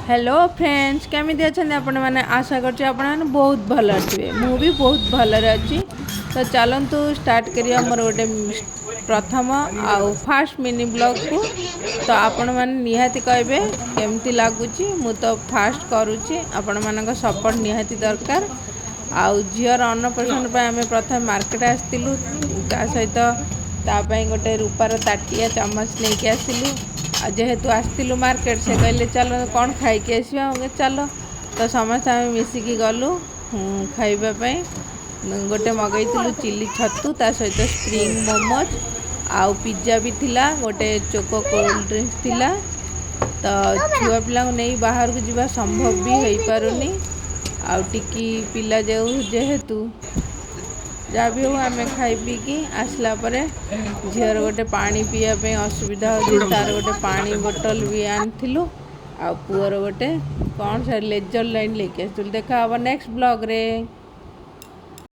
Hello friends, କେମିତି ଅଛନ୍ତି ଆପଣମାନେ? ଆଶା କରୁଛି ଆପଣମାନେ ବହୁତ ଭଲରେ ଥିବେ। ମୁଁ ବି ବହୁତ ଭଲରେ ଅଛି। ତ ଚାଲନ୍ତୁ ଷ୍ଟାର୍ଟ କରିବା ମୋର ଗୋଟେ ପ୍ରଥମ ଆଉ ଫାଷ୍ଟ ମିନି ବ୍ଲଗ୍କୁ। ତ ଆପଣମାନେ ନିହାତି କହିବେ କେମିତି ଲାଗୁଛି। ମୁଁ ତ ଫାଷ୍ଟ କରୁଛି, ଆପଣମାନଙ୍କ ସପୋର୍ଟ ନିହାତି ଦରକାର। ଆଉ ଝିଅର ଅନ୍ନପ୍ରାଶନ ପାଇଁ ଆମେ ପ୍ରଥମେ ମାର୍କେଟ ଆସିଥିଲୁ। ତା ସହିତ ତା ପାଇଁ ଗୋଟେ ରୂପାର ତାଟିଆ, ଚାମଚ ନେଇକି ଆସିଲୁ। ଆଉ ଯେହେତୁ ଆସିଥିଲୁ ମାର୍କେଟ, ସେ କହିଲେ, "ଚାଲ, କ'ଣ ଖାଇକି ଆସିବା।" ମୁଁ କହିଲି, "ଚାଲ।" ତ ସମସ୍ତେ ଆମେ ମିଶିକି ଗଲୁ ଖାଇବା ପାଇଁ। ଗୋଟେ ମଗେଇଥିଲୁ ଚିଲି ଛତୁ, ତା ସହିତ ସ୍ପ୍ରିଙ୍ଗ ମୋମୋଜ୍ ଆଉ ପିଜ୍ଜା ବି ଥିଲା, ଗୋଟେ ଚୋକୋ କୋଲ୍ଡ ଡ୍ରିଙ୍କସ୍ ଥିଲା। ତ ଛୁଆ ପିଲାଙ୍କୁ ନେଇ ବାହାରକୁ ଯିବା ସମ୍ଭବ ବି ହେଇପାରୁନି। ଆଉ ଟିକି ପିଲା ଯେହେତୁ, ଯାହା ବି ହଉ, ଆମେ ଖାଇ ପିଇକି ଆସିଲା ପରେ ଝିଅର ଗୋଟେ ପାଣି ପିଇବା ପାଇଁ ଅସୁବିଧା ହେଉଛି, ତାର ଗୋଟେ ପାଣି ବୋଟଲ ବି ଆଣିଥିଲୁ। ଆଉ ପୁଅର ଗୋଟେ କ'ଣ ସେ ଲେଜର ଲାଇଟ୍ ନେଇକି ଆସିଥିଲୁ। ଦେଖା ହେବ ନେକ୍ସଟ ବ୍ଲଗ୍ରେ।